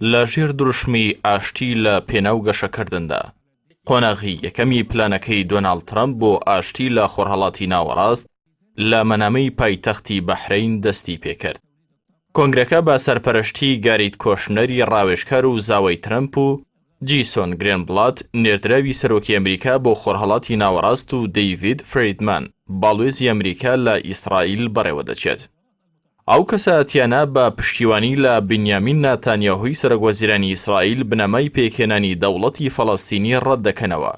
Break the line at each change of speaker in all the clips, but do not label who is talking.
لە ژێر دروشمی ئاشتی لە پێناو گەشەکردندا، قۆناغی یەکەمی پلانەکەی دۆناڵد ترەمپ بۆ ئاشتی لە خۆرهەڵاتی ناوەڕاست لە مەنامەی پایتەختی بەحرەین دەستی پێکرد. کۆنگرەکە بە سەرپەرشتی گاریت کۆشنەری ڕاوێژکار و زاوای ترەمپ و جیسۆن گرێنبڵات نێردراوی سەرۆکی ئەمریکا بۆ خۆرهەڵاتی ناوەڕاست و دەیڤید فریدمان باڵوێزی ئەمریکا لە ئیسرائیل بەڕێوەدەچێت. ئەو کەسایەتییانە بە پشتیوانی لە بنیامین ناتانیاهۆی سەرۆکوەزیرانی ئیسرائیل بنەمای پێکهێنانی دەوڵەتی فەڵەستینی ڕەتدەکەنەوە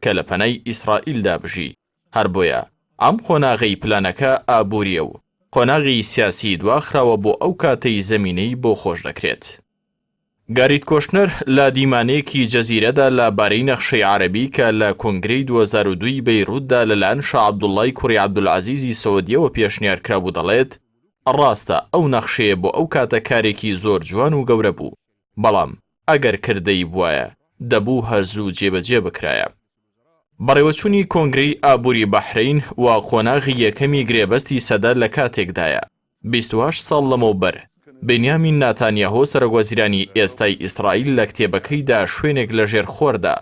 کە لە پەنای ئیسرائیلدا بژی، هەر بۆیە ئەم قۆناغەی پلانەکە ئابوورییە و قۆناغی سیاسی دواخراوە بۆ ئەو کاتەی زەمینەی بۆ خۆش دەکرێت. گاریت کۆشنەر لە دیمانەیەکی جەزیرەدا لە بارەی نەخشەی عەرەبی کە لە کۆنگرەی 2002 ی بەیروتدا لەلایەن شا عەبدوڵڵای کوڕی عەبدولعەزیزی سعودیەوە پێشنیار کرابوو دەڵێت، ڕاستە ئەو نەخشەیە بۆ ئەو کاتە کارێکی زۆر جوان و گەورە بوو، بەڵام ئەگەر کردەیی بوایە دەبوو هەر زوو جێبەجێ بکرایە. بەڕێوەچوونی کۆنگرەی ئابووری بەحرەین و قۆناغی یەکەمی گرێبەستی سەدە لە کاتێکدایە، 28 ساڵ لەمەوبەر، بنیامین ناتانیاهۆ سەرۆکوەزیرانی ئێستای ئیسرائیل لە کتێبەکەیدا شوێنێک لە ژێر خۆردا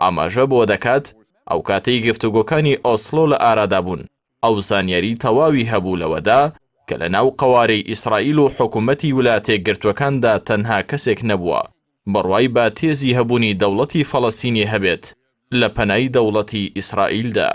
ئاماژە بەوە دەکات، ئەوکاتەی گفتوگۆکانی ئۆسلۆ لە ئارادا بوون، ئەو زانیاری تەواوی هەبوو لەوەدا کە لە ناو قەوارەی ئیسرائیل و حکومەتی ولاتەیەکگرتووەکاندا تەنها کەسێک نەبووە بڕوای بە تێزی هەبوونی دەوڵەتی فەڵەستینی هەبێت لە پەنای دەوڵەتی ئیسرائیلدا.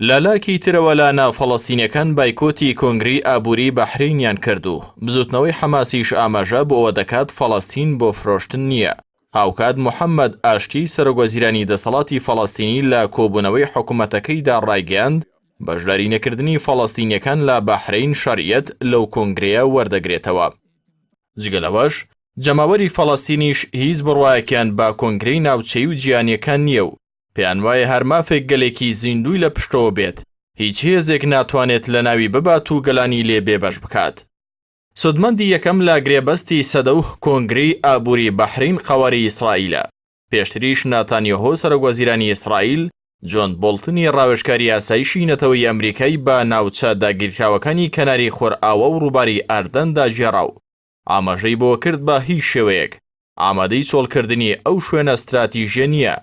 لە لاکی ترەوە لانە فەڵەستینیەکان بایکۆتی کۆنگرەی ئابووری بەحرەینیان کرد و بزوتنەوەی حەماسیش ئاماژە بۆ ئەوە دەکات فەڵەستین بۆ فرۆشتن نییە. هاوکات محەمەد ئاشتی سەرۆکوەزیرانی دەسەڵاتی فەڵەستینی لە کۆبوونەوەی حکومەتەکەیدا ڕایگەیاند، بەشداری نەکردنی فەڵەستینیەکان لە بەحرەین شەرعیەت لەو کۆنگرەیە وەردەگرێتەوە. جگە لەوەش جەماوەری فەڵەستینیش هیچ بڕوایەکیان بە کۆنگرەی ناوچەیی و جیهانیەکان نییە و پێیانوایە هەر مافێک گەلێکی زیندووی لە پشتەوە بێت، هیچ هێزێک ناتوانێت لەناوی ببات و گەلانی لێ بێبەش بکات. سوودمەندی یەکەم لە گرێبەستی سەدە و کۆنگرەی ئابووری بەحرەین قەوارەی ئیسرائیلە. پێشتریش ناتانیۆهۆ سەرۆکوەزیرانی ئیسرائیل، جۆن بۆڵتنی ڕاوێژکاری ئاسایشی نەتەوەیی ئەمریکای بە ناوچە داگیرکراوەکانی کەناری خۆرئاوا و ڕووباری ئەردەندا گێڕا و ئاماژەی بەوە کرد بە هیچ شێوەیەک ئامادەی چۆڵکردنی ئەو شوێنە ستراتیژییە نییە،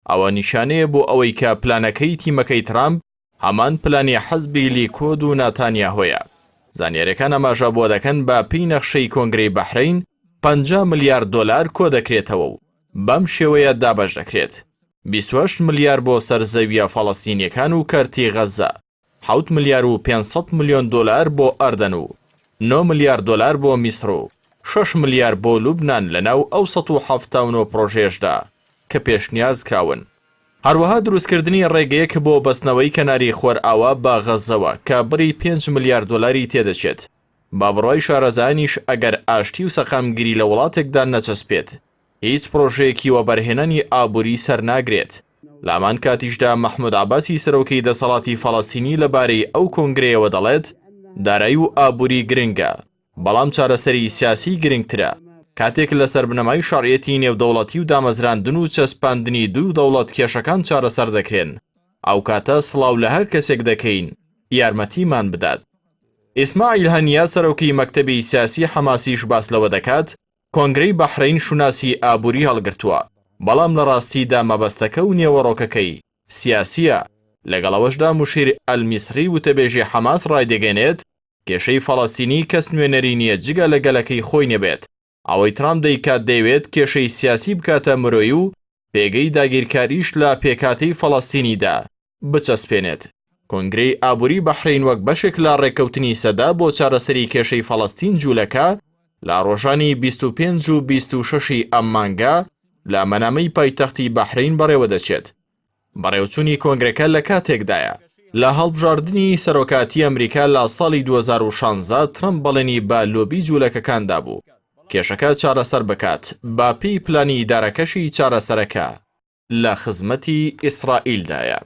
ئەوە نیشانەیە بۆ ئەوەی کە پلانەکەی تیمەکەی ترامپ هەمان پلانی حزبی لیکۆد و ناتانیاهۆیە. زانیاریەکان ئاماژە بۆ دەکەن بە پێی نەخشەی کۆنگرەی بەحرەین 50 ملیار دۆلار کۆدەکرێتەوە و بەم شێوەیە دابەش دەکرێت، 28 ملیار بۆ سەر زەویە فەڵەستینیەکان و کەرتی غەززە، حەوت ملیار و 500 ملیۆن دۆلار بۆ ئەردەن و نۆ ملیار دۆلار بۆ میسر و شەش ملیار بۆ لوبنان لەناو ئەو 179 پڕۆژەیەشدا کە پێشنیاز کراون. هەروەها دروستکردنی ڕێگەیەک بۆ بەستنەوەی کەناری خۆرئاوا بە غەززەوە کە بڕی پێنج ملیار دۆلاری تێدەچێت. بە بڕوای شارەزایانیش ئەگەر ئاشتی و سەقامگیری لە وڵاتێکدا نەچەسپێت، هیچ پڕۆژەیەکی وەبەرهێنانی ئابووری سەرناگرێت. لە هەمان کاتیشدا مەحمود عەباسی سەرۆکی دەسەڵاتی فەڵەستینی لەبارەی ئەو کۆنگرەیەوە دەڵێت، دارایی و ئابووری گرنگە، بەڵام چارەسەری سیاسی گرنگترە، کاتێک لەسەر بنەمای شەرعیەتی نێودەوڵەتی و دامەزراندن و چەسپاندنی دوو دەوڵەت کێشەکان چارەسەر دەکرێن، ئەوکاتە سڵاو لە هەر کەسێک دەکەین یارمەتیمان بدات. ئیسماعیل هەنیە سەرۆکی مەکتەبی سیاسی حەماسیش باس لەوە دەکات، کۆنگرەی بەحرەین شوناسی ئابووری هەڵگرتووە، بەڵام لە ڕاستیدا مەبەستەکە و نێوەڕۆکەکەی سیاسییە، لەگەڵ ئەوەشدا موشیر ئەلمیسری وتەبێژی حەماس ڕایدەگەیەنێت، کێشەی فەڵەستینی کەس نوێنەری نییە جگە لە گەلەکەی خۆی نەبێت، ئەوەی ترامپ دەیکات دەیەوێت کێشەی سیاسی بکاتە مرۆیی و پێگەی داگیرکاریش لە پێکهاتەی فەڵەستینیدا بچەسپێنێت. کۆنگرەی ئابووری بەحرەین وەک بەشێک لە ڕێککەوتنی سەدە بۆ چارەسەری کێشەی فەڵەستین جوولەکە لە ڕۆژانی 25 و 26 ی ئەم مانگە لە مەنامەی پایتەختی بەحرەین بەڕێوەدەچێت. بەڕێوچوونی کۆنگرەکە لە کاتێکدایە، لە هەڵبژاردنی سەرۆکاتی ئەمریکا لە ساڵی 2016 ترەمپ بەڵێنی بە لۆبی جوولەکەکان دابوو کێشەکە چارەسەر بکات، بە پێی پلانی ئیدارەکەشی چارەسەرەکە لە خزمەتی ئیسرائیلدایە.